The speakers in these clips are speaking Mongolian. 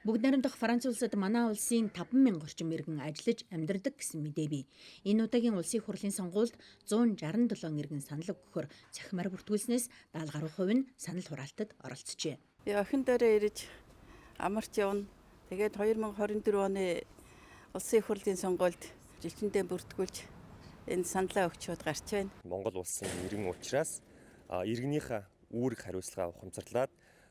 Бүгд найрамдах Франц улсад манай улсын 5,000 орчим иргэн ажиллаж амьдардаг гэсэн мэдээ бий. Энэ удаагийн улсын их хурлын сонгуульд 167 иргэн санал өгөхөөр цахимаар бүртгүүлснээс 70 гаруй хувь нь санал хураалтад оролцжээ. Би охин дээрээ ирж амарч явна. Тэгээд 2024 оны улсын их хурлын сонгуульд жилчэндээ бүртгүүлж энэ саналаа өгчөөд гарч байна. Монгол улсын иргэн учраас иргэнийхээ үүрэг хариуцлагаа ухамсарлаад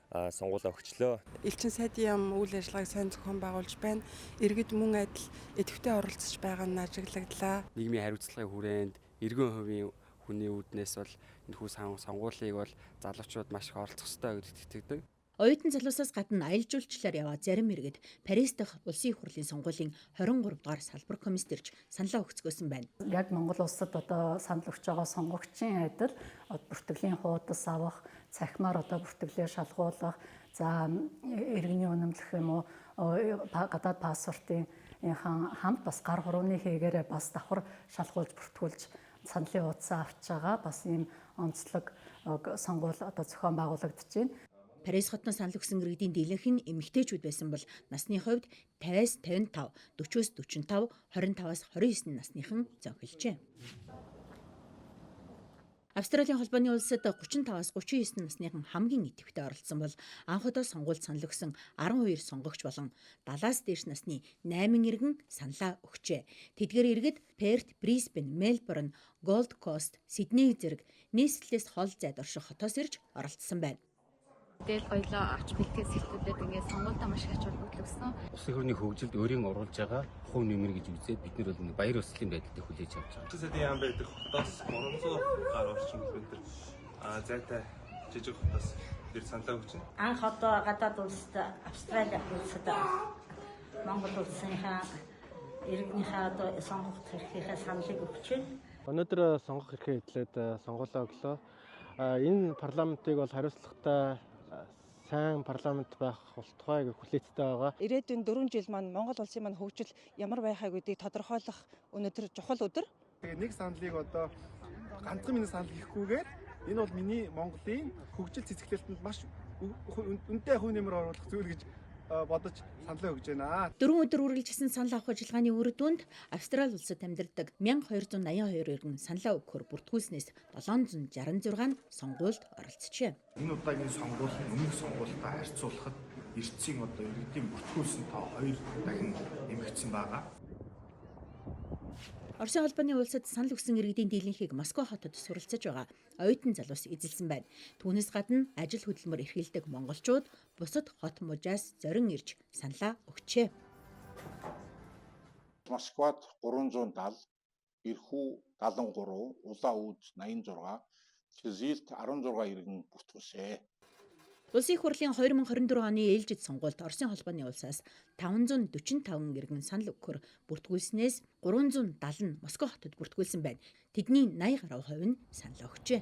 сонгуулаа өгчлөө. Элчин сайдын яам үйл ажиллагааг сайн зохион байгуулж байна. Иргэд мөн адил идэвхтэй оролцож байгаа нь ажиглагдлаа. Нийгмийн хариуцлагын хүрээнд иргэн хувийн хүний үүднээс бол энэхүү сонгуулийг бол залуучууд маш их оролцох ёстой гэдэгт итгэдэг. Оюутан залуусаас гадна аялал жуулчлалаар яваа зарим иргэд Парис дахь улсын их хурлын сонгуулийн 23 дугаар салбар комисс ирж саналаа өгцгөөсөн байна. Яг Монгол улсад одоо санал өгч байгаа сонгогчийн адил бүртгэлийн хуудас авах, цахимаар одоо бүртгэлээ шалгуулах, за иргэний үнэмлэх юм уу, гадаад паспортын хамт бас гар хурууны хийгээрээ бас давхар шалгуулж бүртгүүлж саналын хуудасаа авч байгаа бас ийм онцлог сонгуул одоо зохион байгуулагдаж байна. Парис хотноос санал өгсөн иргэдийн дийлэнх нь эмэгтэйчүүд байсан бол насны хувьд 50-аас 55, 40-өөс 45, 25-аас 29 насныхан зөнхөлжээ. Австралийн холбооны улсад 35-аас 39 насныхан хамгийн идэвхтэй оролцсон бол анх удаа сонгуульд санал өгсөн 12 сонгогч болон 70-аас дээш насны 8 иргэн саналаа өгчээ. Тэдгээр иргэд Перт, Брисбен, Мельбурн, Голд Кост, Сидней зэрэг нийслэлээс хол зайд орших хотоос ирж оролцсон байна. Тэгэл гоёлоо авч бэлтгэс эхлүүлээд ингээд сонгуультай маш их ач холбогдол өгсөн. Улсын хурлын хөгжилд өөрийн оруулж байгаа хувь нэмэр гэж үзээд бид нар бол баяр ёслолын байдалтай хүлээж авч байгаа. Элчин сайдын яам байдаг хотоос 300 гаруй орчим километр зайтай жижиг хотоос тэр саналаа өгч байна. Анх одоо гадаад улсад Австрали улсад Монгол улсынхаа иргэнийхээ одоо сонгох эрхийнхээ саналыг өгч байна. Өнөөдөр сонгох эрхээ эдлээд сонгуулаа өглөө. Энэ парламентыг бол хариуцлагатай сайн парламент байх болтугай гэх хүлээлттэй байгаа. Ирээдүйн 4 жил маань Монгол улсын маань хөгжил ямар байхаа гэдгийг тодорхойлох өнөөдөр чухал өдөр. Тэгээ нэг саналыг одоо ганцхан миний санал гэхгүйгээр энэ бол миний Монголын хөгжил цэцгэлэлтэнд маш үнэтэй хувь нэмэр оруулах зүйл гэж бодож саналаа өгч байна. 4 өдөр үргэлжилсэн санал авах ажиллагааны үр дүнд Австрали улсад амьдардаг 1282 иргэн саналаа өгөхөөр бүртгүүлснээс 766 нь сонгуульд оролцжээ. Энэ удаагийн сонгуул нь өмнөх сонгуультай харьцуулахад эртцийн одоо иргэдийн бүртгүүлсэн тоо 2 дахин нэмэгдсэн байгаа. Оросын холбооны улсад санал өгсөн иргэдийн дийлэнхийг Москва хотод суралцаж байгаа оюутан залуус эзэлсэн байна. Түүнээс гадна ажил хөдөлмөр эрхэлдэг монголчууд бусад хот мужаас зорин ирж саналаа өгчээ. Москвад 370, Ирхүү 73, Улаан Үүд 86, Кизилт 16 иргэн бүртгүүлсэ. Улсын их хурлын 2024 оны ээлжид сонгуульд Оросын холбооны улсаас 545 иргэн санал өгөхөөр бүртгүүлснээс 370 нь Москва хотод бүртгүүлсэн байна. Тэдний 80 гаруй хувь нь санал өгчээ.